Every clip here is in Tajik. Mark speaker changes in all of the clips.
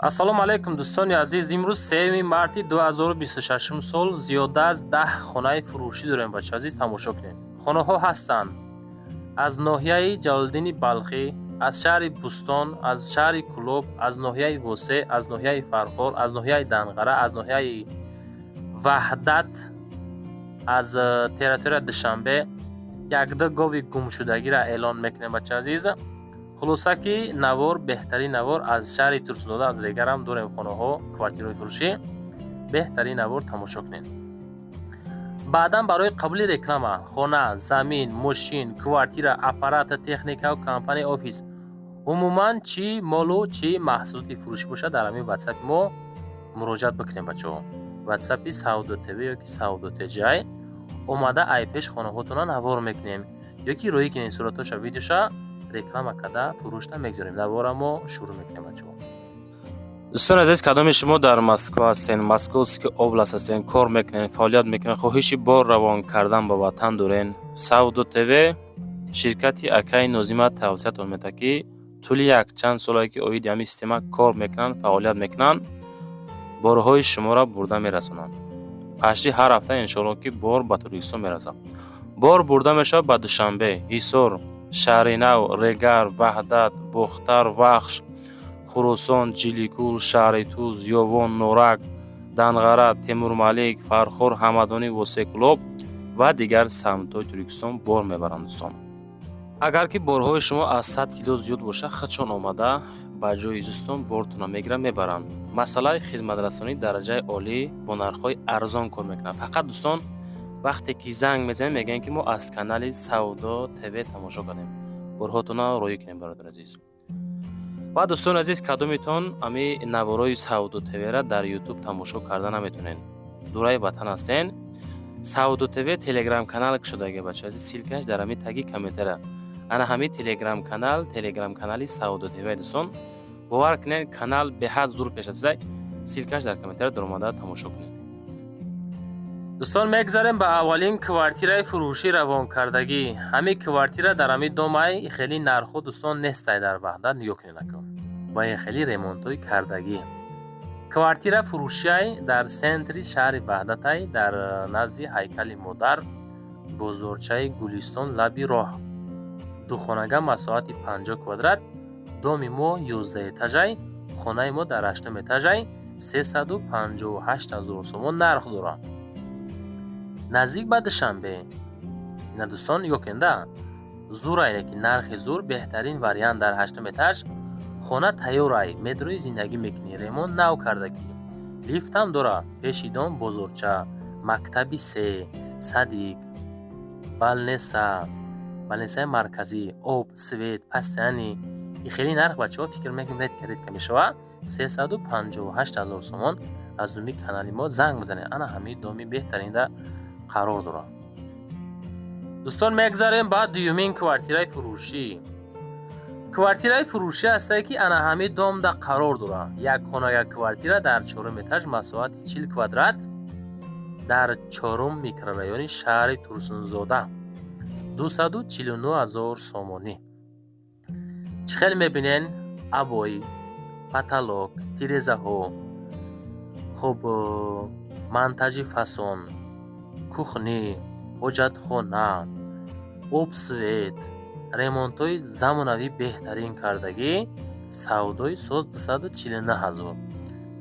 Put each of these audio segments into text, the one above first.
Speaker 1: Ассалому алайкум, дӯстони азиз. Имрӯз 3 марти 2026 сол зиёда аз 10 хонаи фурӯшӣ дорем. Бача азиз, тамошо кунед. Хонаҳо ҳастанд аз ноҳияи Ҷалолиддини Балхӣ, аз шаҳри Бӯстон, аз шаҳри Кӯлоб, аз ноҳияи Восе, аз ноҳияи Фархор, аз ноҳияи Данғара, аз ноҳияи Ваҳдат, аз территорияи Душанбе. Якду гови гумшудагиро эълон мекунем, бача азиз. Хулоса ки навор беҳтарин навор. Аз шаҳри Турсунзода, аз Регарам дорем хонаҳо, квартираҳои фурӯшӣ. Беҳтарин навор тамошо кунед. Баъдан барои қабули реклама, хона, замин, мошин, квартира, аппарата, техникау компания, офис, умуман чӣ молу чӣ маҳсулоти фурӯшӣ бошад, дар ҳамин ватсапи мо муроҷиат бикунем, бачаҳо. Ватсапи Савдо ТВ ёки Савдо ТЖ омада, ай пеш хонаҳотона навор мекунем ёки роҳӣ кунем суратҳоша, видеоша реклама карда, фурӯшта мегузорем. Навора мо шурӯъ мекунем, бачаҳо. Дӯстони азиз, кадоми шумо дар Москва ҳастен, Московский область ҳастен, кор мекунен, фаъолият мекунен, хоҳиши бор равон кардан ба ватан дорен, Савдо ТВ, ширкати акаи Нозима тавсиятон медиҳад, ки тӯли якчанд солае ки оиди ҳамин система кор мекунанд, фаъолият мекунанд, борҳои шуморо бурда мерасонанд. Пашти ҳар ҳафта, иншоалло, ки бор ба Тоҷикистон мерасад. Бор бурда мешавад ба Душанбе, Ҳисор, Шаҳринав, Регар, Ваҳдат, Бохтар, Вахш, Хуросон, Ҷиликул, шаҳри Туз, Ёвон, Норак, Данғара, Темурмалик, Фархор, Ҳамадонӣ, Восе, Кӯлоб ва дигар самтҳои Тоҷикистон бор мебаранд. Дӯстон, агар ки борҳои шумо аз 100 кило зиёд бошад, худшон омада, ба ҷои зистон бортона мегиранд, мебаранд. Масъалаи хизматрасонии дараҷаи олӣ, бо нархҳои арзон кор мекунанд. Фақат, дӯстон, вақте ки занг мезанем, мегӯянд, ки мо аз канали Савдо ТВ тамошо кардем, борҳотона роҳӣ кунем, бародари азиз. Ва дӯстони азиз, кадомитон ами наворои Савдо ТВра дар Ютуб тамошо карда наметонен, дураи ватан ҳастен, Савдо ТВ телеграм канал кушодаги, бача азиз. Ссылка ш дар ҳами таги комментария. Ана ҳами телеграм канал, телеграм канали Савдо ТВ. Дӯстон, бовар кунед, канал беҳад зур пешрафтида. Ссылка ш дар комментария, даромада тамошо кунед. Дӯстон, мегзарем ба аввалин квартираи фурӯшӣ равонкардагӣ. Ҳамин квартира дар ҳамин домай хеле нархҳо, дӯстон, нестай дар Ваҳдат. Нигоҳ кунед, ака, ба ин хеле ремонтҳои кардагӣ. Квартира фурӯшиай дар центри шаҳри Ваҳдатай, дар назди ҳайкали модар, бозорчаи Гулистон, лаби роҳ. Духонага, масоҳати 50 квадрат. Доми мо 11 этажай, хонаи мо дар ҳаштум этажай. 358 000 сомон нарх дорад. Наздик ба Душанбе. Ина, дӯстон, нигоҳ кунед, зурай, ки нархи зур, беҳтарин вариант. Дар ҳаштум этаж хона тайёрай, медрои, зиндагӣ мекунӣ. Ремонт нав кардагӣ, лифтам дора. Пеши дом бозорча, мактаби се, садик, больница, больницаи марказӣ, об, свет постоянный. И хеле нарх, бачаҳо, фикр мекунем, редко, редко мешавад. 358 000 сомон. Аз думи канали мо занг бизанед. Ана ҳамин доми беҳтаринда қарор дорад. Дӯстон, мегзарем ба дуюмин квартираи фурӯшӣ. Квартираи фурӯшӣ ҳастае, ки ана ҳамин домда қарор дорад. Як хонага квартира дар чорум этаж, масоҳати 40 квадрат, дар чорум микрорайони шаҳри Турсунзода, 249 000 сомонӣ. Чӣ хел мебинен, обои, потолок, тирезаҳо, хуб, монтажи фасон, кухня, ҳоҷатхона, об, свет, ремонтҳои замонавӣ беҳтарин кардагӣ. Савдои соз 249 000.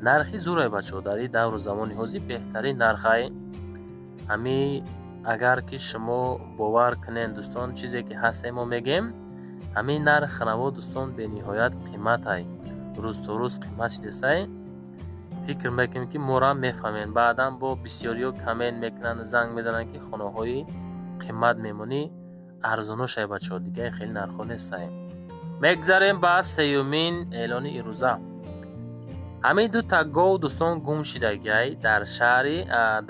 Speaker 1: Нархи зурай, бачаҳо, дар ин давру замони ҳозир беҳтарин нархай ҳами. Агар ки шумо бовар кунед, дӯстон, чизе ки ҳастем, мо мегем. Ҳамин нарх наво, дӯстон, бениҳоят қиматай, рӯз то рӯз қимат шидасай. Фикр мекунем, ки моро мефаҳмем. Баъдан бо бисёриҳо коммент мекунанд, занг мезананд, ки хонаҳои қимат мемонӣ. Арзоношай, бачаҳо, дигаи хеле нархҳо нестай. Мегзарем ба сеюмин эълони ирӯза. Ҳамин дута гов, дӯстон, гум шидагиай дар шаҳри,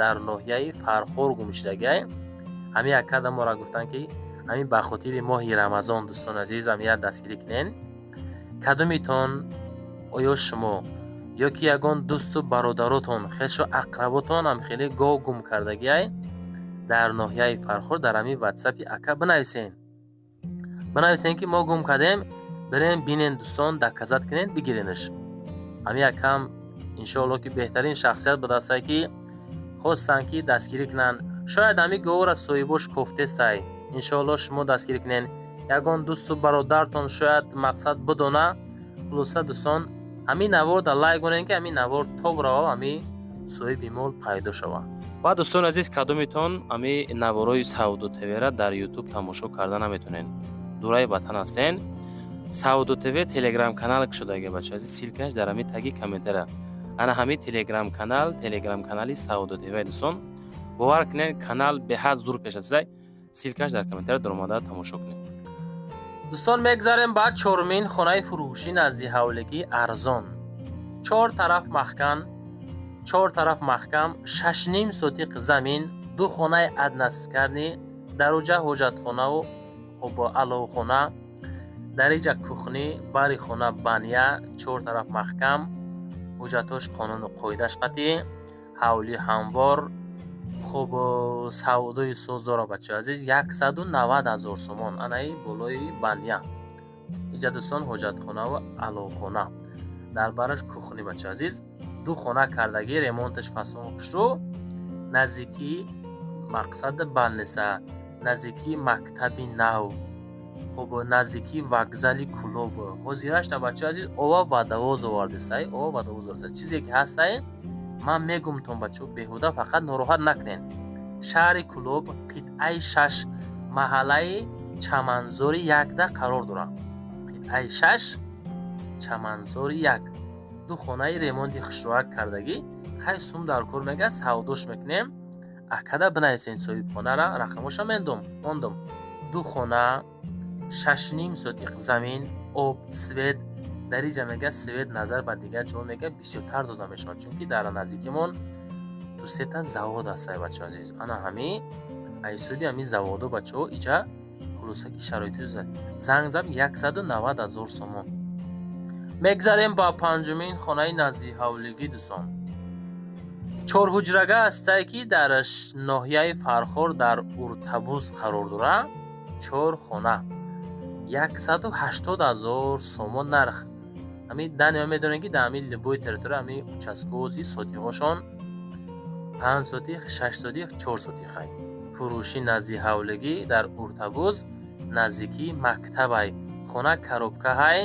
Speaker 1: дар ноҳияи Фархор гум шидагиай. Ҳамин яккада моро гуфтанд, ки ҳамин ба хотири моҳи Рамазон, дӯстони азиз, ҳамин дастгирӣ кунен. Кадомитон, оё шумо ё ки ягон дӯсту бародаротон, хешу ақработон ҳам хеле гов гум кардагиай дар ноҳияи Фархор, дар ҳамин ватсапи ака бинависен. Бинависен, ки мо гум кардем, бирен, бинен, дӯстон, доказать кунен, бигиренаш. Ҳами якам, иншоалло, ки беҳтарин шахсият будастае, ки хостанд, ки дастгирӣ кунанд. Шояд ҳами говора соҳибош кофтестай. Иншоалло, шумо дастгирӣ кунед, ягон дӯсту бародартон шояд мақсад бидона. Хулоса, дӯстон, ҳамин навор дар лайк монед, ки ҳамин навор тоб рава, ҳами соҳиби мол пайдо шавад. Ва, дӯстони азиз, кадомитон ҳами наворои Савдо ТВра дар Ютуб тамошо карда наметонед, дураи ватан ҳастен, Савдо ТВ телеграм канал кушодаги, бача азиз, ссылка ш дар ҳами таги комментария. Ана ҳами телеграм канал, телеграм канали Савдо ТВ. Дӯстон, бовар кунед, канал беҳад зур пешрафтаи. Ссылка ш дар комментария, даромада тамошо кунед. Дӯстон, мегзарем ба чорумин хонаи фурӯшӣ назди ҳавлигӣ, арзон, чор тараф маҳкам, чор тараф маҳкам, 6,5 сотиқ замин, ду хонаи одноквартирный, даруҷа ҳоҷатхонаву хуб аловхона, дариҷа кухня, бари хона баня, чор тараф маҳкам, ҳуҷҷатош қонуну қоидааш қатъӣ, ҳавли ҳамвор, хуб савдои соз дора. Бачаи азиз, 190 000 сомон. Анаи болои баня иҷа, дӯстон, ҳоҷатхонаву аловхона, дар бараш кухня. Бачаи азиз, ду хона кардагӣ, ремонташ фасон, хушрӯ, наздикии мақсади больница, наздикии мактаби нав, хуб наздикии вокзали Кӯлоб. Ҳозирашта, бачаи азиз, ова водовоз овардистай, ова водовоз овардистай. Чизе ки ҳастай, ман мегумтон, бачаҳо, беҳуда фақат нороҳат накунед. Шаҳри Кӯлоб, қитъаи 6, маҳаллаи Чаманзори 1-да қарор дорад. Қитъаи 6, Чаманзори 1, ду хонаи ремонти хушроак кардагӣ. Хай, сум дар кор мега, савдош мекунем. Акада бинависен, соҳибхонара рақамоша мендум мондум. Ду хона, 6,5 сотиқ замин, об, свет. Дар инҷа мега, свет назар ба дигар ҷо мега бисёртар дода мешавад, чунки дар наздикимон ду сета завод ҳастай, бачаҳо азиз. Ана ҳами ҳисоби ҳами заводу, бачаҳо, иҷа. Хулоса, ки шароити занг зад, 190 000 сомон. Мегзарем ба панҷумин хонаи назди ҳавлигӣ. Дӯстон, чорҳуҷрага ҳастае, ки дар ноҳияи Фархор, дар Уртабуз қарор дорад. Чор хона, 180 000 сомон нарх. Ҳамин дани ма медонем, ки дар ҳамин любой территория ҳамин участковый сотиҳошон 5 сотих, 6 сотих, 4 сотихай. Фурӯшӣ назди ҳавлигӣ, дар Уртабуз, наздикии мактабай. Хона коробкаҳай,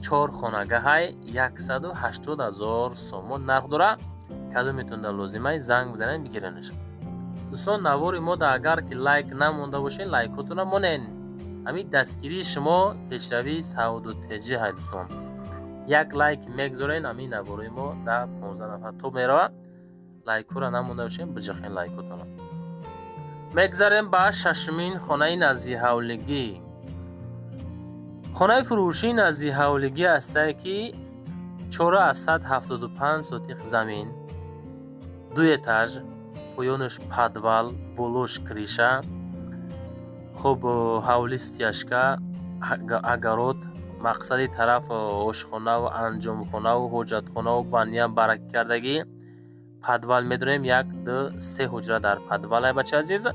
Speaker 1: чор хонагаҳай, 180 000 сомон нарх дорад. Кадометонда лозимай, занг бизанед, бигиренаш. Дӯстон, навори мода агар ки лайк намонда бошед, лайкотона монен. Ҳамин дастгирии шумо пешравии Савдо ТЖ ҳай. Дӯстон, як лайк мегзорен, ҳамин наворои мо 10-15 нафар то меравад. Лайкҳоро намонда бошем, биҷахен лайкотона. Мегзарем ба шашумин хонаи назди ҳавлигӣ. Хонаи фурӯшии назди ҳавлигӣ ҳастае, ки 4,75 сотиқ замин, ду этаж, поёнаш подвал, болош крыша, хуб ҳавли, стяжка, огород, мақсади тараф ошхонаву анҷомхонаву ҳоҷатхонаву баня баракӣ кардагӣ. Подвал медонем, як, ду, се ҳуҷра дар подвалай, бача азиз.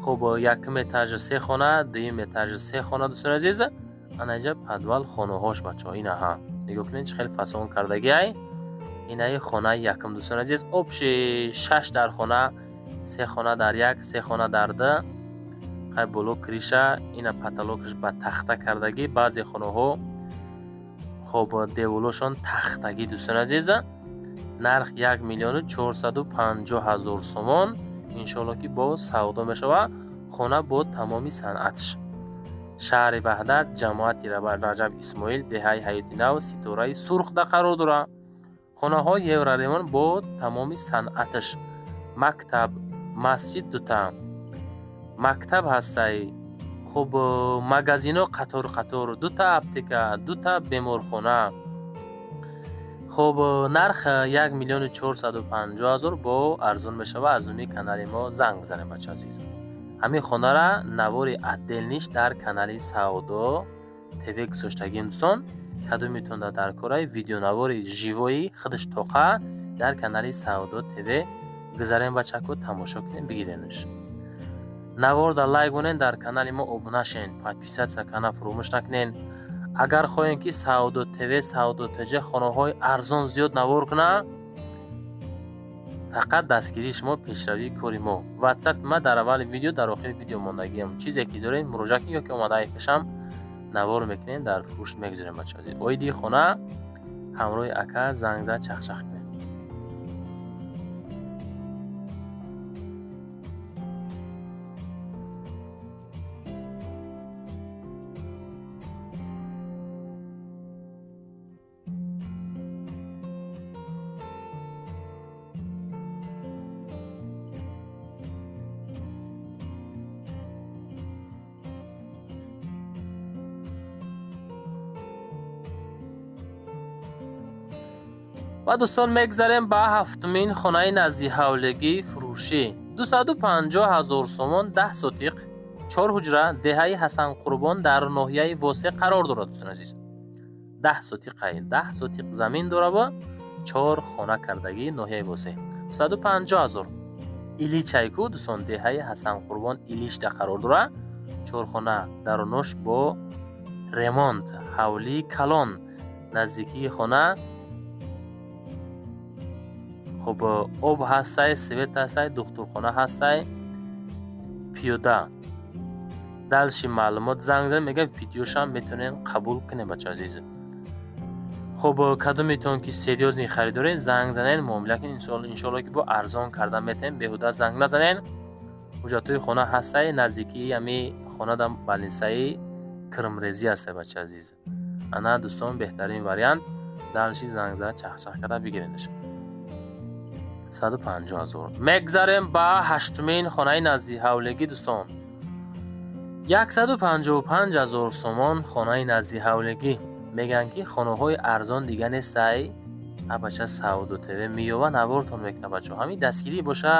Speaker 1: Хуб, якум этажа се хона, дуюм этажа се хона. Дӯстони азиз, ана инҷа подвал хонаҳош, бачаҳо, инаҳа нигоҳ кунед, чӣ хеле фасон кардагиай. Инаи хонаи якум, дӯстони азиз, общий шаш дар хона, се хона дар як, се хона дар ду. Хай, боло крыша, ина потолок аш ба тахта кардагӣ. Баъзе хонаҳо хоб деволошон тахтагӣ. Дӯстони азиз, нарх 1 450 000 сомон. Иншоалло, ки боз савдо мешавад. Хона бо тамоми санъатш. Шаҳри Ваҳдат, ҷамоати Раҷаб Исмоил, деҳаи Ҳаёти Нав, ситораи сурхда қарор дорад. Хонаҳои евроремонт бо тамоми санъаташ. Мактаб, масҷид, дута мактаб ҳастай. Хуб, магазино қатор қатор, дута аптека, дута беморхона. Хуб, нарх 1 450 000, бо арзон мешавад. Аз номи канали мо занг бизанед, бача азиз. Ҳамин хонара навори отдельный ш дар канали Савдо ТВ гузоштагим. Дӯстон, кадомитонда дар кораи видеонавори живой худаш тоқа дар канали Савдо ТВ гузарем, бачако, тамошо кунем, бигиренаш. Наворда лайк монен, дар канали мо обуна шен, подписаться кана фуромӯш накунен. Агар хоҳем, ки Савдо ТВ, Савдо ТЖ хонаҳои арзон зиёд навор кунад, фақат дастгирии шумо пешравии кори мо. Ватсапи ма дар аввали видео, дар охири видео мондагиам. Чизе ки дорем, муроҷиат кунед ё ки омадаи пешам навор мекунем, дар фурӯш мегузорем, бачаҳо азиз. Оиди хона ҳамроҳи ака занг зад, чахчах кунем. Ва дӯстон, мегзарем ба ҳафтумин хонаи наздиҳавлигии фурӯшӣ. 250 ҳазор сомон, 10 сотиқ, чор ҳуҷра, деҳаи Ҳасанқурбон дар ноҳияи Восеъ қарор дорад, дӯстони азиз. 10 сотиқай, 10 сотиқ замин дорава, чор хона кардагӣ, ноҳияи Восеъ. 250 ҳазор. Иличайку, дӯстон, деҳаи Ҳасанқурбон Иличда қарор дорад. Чорхона дарунош бо ремонт, ҳавлии калон, наздикии хона хуб об ҳастай, свет ҳастай, духтурхона ҳастай, пиёда. Дальше маълумот занг зад, мега, видеошам метавонем қабул кунем, бача азиз. Хуб, кадометон ки серьёзный харидоред, занг занед, муомила кунед, иншоалло ки бо арзон карда метавонем, беҳуда занг назанед. Ҳуҷҷатҳои хона ҳастай, наздикии ҳами хона дар больницаи кирмрезӣ ҳастай, бача азиз. Ана, дӯстон, беҳтарин вариант, дальше занг зад, чахчах карда бигиредаш. 150 ҳазор. Мегзарем ба ҳаштумин хонаи наздиҳавлигӣ, дӯстон. 155 ҳазор сомон хонаи наздиҳавлигӣ. Мегӯянд, ки хонаҳои арзон дига нестай. Абача, Савдо ТВ меёва, навортон мекунад, бачаҳо. Ҳамин дастгирӣ боша,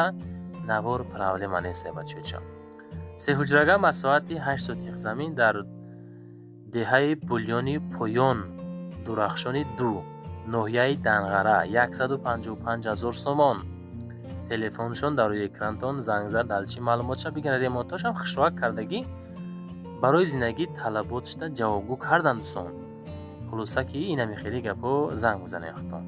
Speaker 1: навор проблема нестай, бачаҳо. Сеҳуҷрага, масоҳати 8 сотиқ замин дар деҳаи Булёни Поён, Дурахшони ду, ноҳияи Данғара, 155 ҳазор сомон. Телефоншон дар рӯи экрантон, занг зад, дальше маълумотша бигиред. Ремонтошам хушроак кардагӣ, барои зиндагӣ талаботшда ҷавобгӯ кардан, дӯстон. Хулоса ки инами хеле гапҳо, занг бизанед худтон.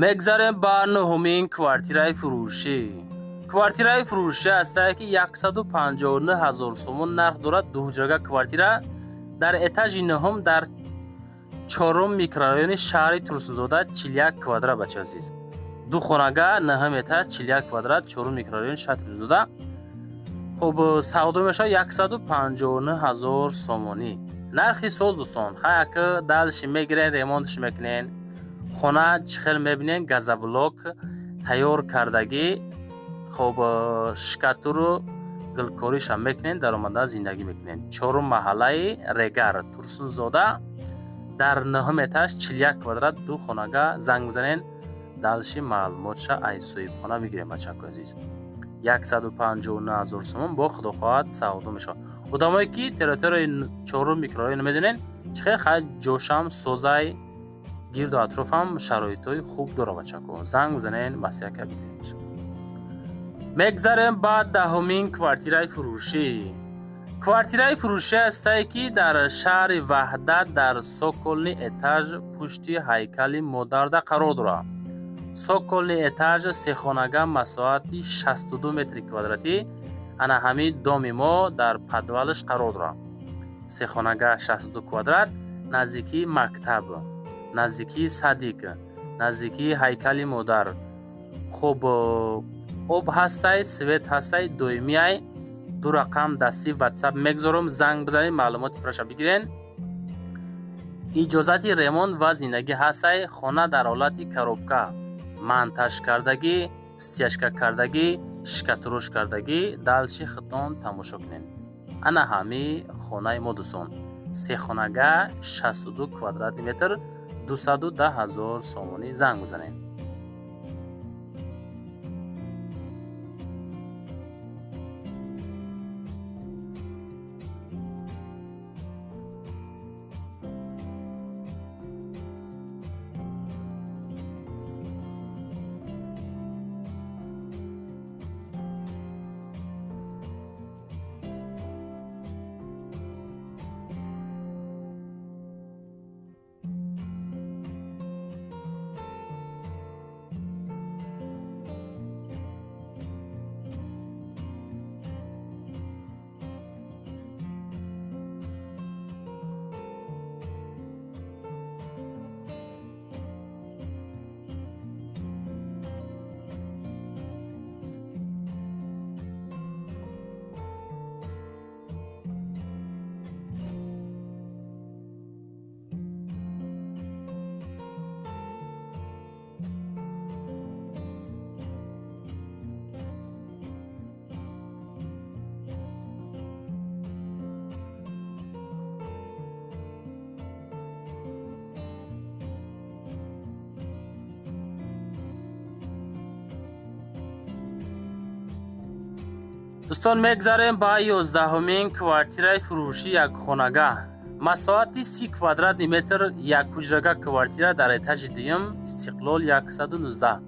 Speaker 1: Мегзарем ба нуҳумин квартираи фурӯшӣ. Квартираи фурӯшӣ ҳастае, ки 159 ҳазор сомон нарх дорад. Дуҳуҷрага квартира дар этажи нуҳум, дар чорум микрорайони шаҳри Турсунзода, 41 квадрат, бача азиз. Ду хонага, нуҳум этаж, 41 квадрат, чорум микрорайони шаҳри Турсунзода. Хуб, савдо мешавад 159 ҳазор сомонӣ. Нархи соз, дӯстон. Хаяк дальше мегирен, ремонтш мекунен. Хона чӣ хел мебинен, газоблок тайёр кардагӣ, хоб, штукатуру гилкориша мекунен, даромада зиндагӣ мекунен. Чорум маҳаллаи Регар, Турсунзода, дар нуҳум этаж, 41 квадрат, ду хонага. Занг бизанен, дальше маълумотша ай соҳибхона мегирем, бачако азиз. 159 ҳазор сомон бо худо хоҳад савдо мешавад. Одамое ки территорияи чорум микрорайон медонен, чӣ хел хай ҷошам созай, гирду атрофам шароитҳои хуб дора, бачако. Занг бизанен, маслиҳат бигиред. Мегзарем ба даҳумин квартираи фурӯшӣ. Квартираи фурӯшӣ ҳастае, ки дар шаҳри Ваҳдат, дар цокольный этаж, пушти ҳайкали модарда қарор дорад. Цокольный этаж, сехонага, масоҳати 62 метри квадратӣ. Ана ҳамин доми мо дар подвалаш қарор дорад. Сехонага, 62 квадрат, наздикии мактаб, наздикии садик, наздикии ҳайкали модар. Хуб, об ҳастай, свет ҳастай, доимиай. Ду рақам дастӣ ватсап мегузорам, занг бизанед, маълумоти пурраша бигирен. Иҷозати ремонт ва зиндагӣ ҳастай. Хона дар ҳолати коробка, монтаж кардагӣ, стяжка кардагӣ, штукатурка кардагӣ. Дальше худтон тамошо кунед. Ана ҳамин хонаи мо, дӯстон. Сехонага, 62 квадратный метр, 210 ҳазор сомонӣ. Занг бизанед. Дӯстон, мегзарем ба 11-умин квартираи фурӯши якхонага. Масоҳати 30 квадратный метр, якҳуҷрага квартира дар этажи дуюм, Истиқлол 119,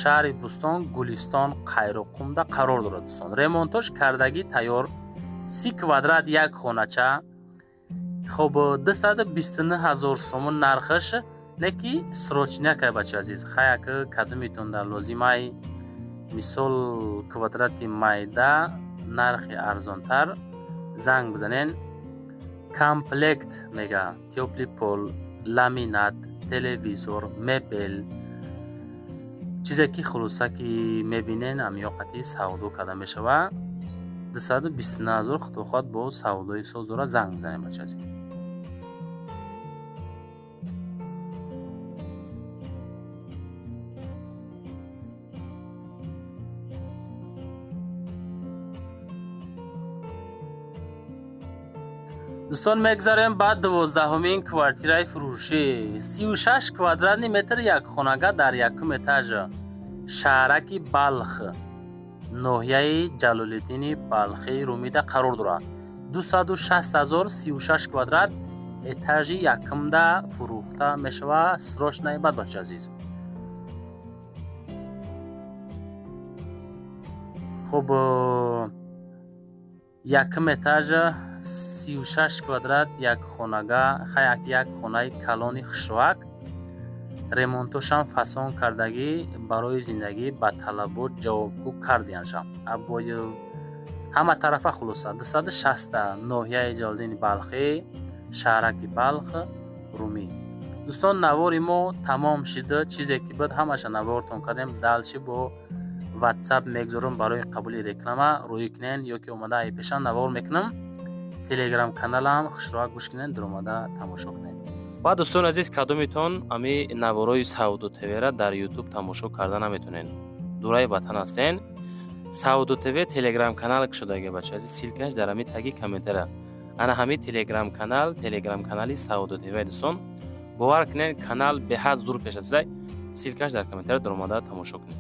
Speaker 1: шаҳри Бӯстон, Гулистон, Қайроққумда қарор дорад. Дӯстон, ремонтош кардагӣ тайёр, 30 квадрат, як хонача. Хоб, 229 ҳазор сомон нархаш, не ки срочный акай, бача азиз. Хаяк кадумитон дар лозимай, мисол, квадрати майда, нархи арзонтар, занг бизанен. Комплект мега: тёплый пол, ламинат, телевизор, мебел, чизе ки хулоса ки мебинен, амёқати савдо карда мешавад. 229 ҳазор, худо хоҳад, бо савдои соз дорад. Занг бизанем, бача азиз. Дӯстон, мегзарем ба 12-умин квартираи фурӯшӣ. 36 квадратный метр, якхонага дар якум этаж, шаҳраки Балх, ноҳияи Ҷалолиддини Балхии Румида қарор дорад. 260 ҳазор, 36 квадрат, этажи якумда фурӯхта мешавад. Срочный бад, бача азиз. Хуб, якум этаж, 36 квадрат, як хонага, хаяк, як хонаи калони хушроак, ремонтошам фасон кардагӣ, барои зиндагӣ ба талабот ҷавобгӯ кардияншам абои ҳама тарафа. Хулоса, 260, ноҳияи Ҷалолиддини Балхӣ, шаҳраки Балх, Румӣ. Дӯстон, навори мо тамом шида. Чизе ки буд, ҳамаша навортон кардем. Дальше бо Ватсап мегузорам, барои қабули реклама рӯӣ кунен ё ки омада ай пешан навор мекунам. Телеграм каналам хушроак гӯш кунен, дуромада тамошо кунед. Ва дӯстони азиз, кадомитон ами наворои Савдо ТВра дар Ютуб тамошо карда наметонен, дураи ватан ҳастен, Савдо ТВ телеграм канал кушодаги, бача азиз. Ссылка ш дар ҳами таги комментара. Ана ҳами телеграм канал, телеграм канали Савдо ТВ. Дӯстон, бовар кунед, канал беҳад зур пешрафтида. Ссылка ш дар комментара, дуромада тамошо кунед.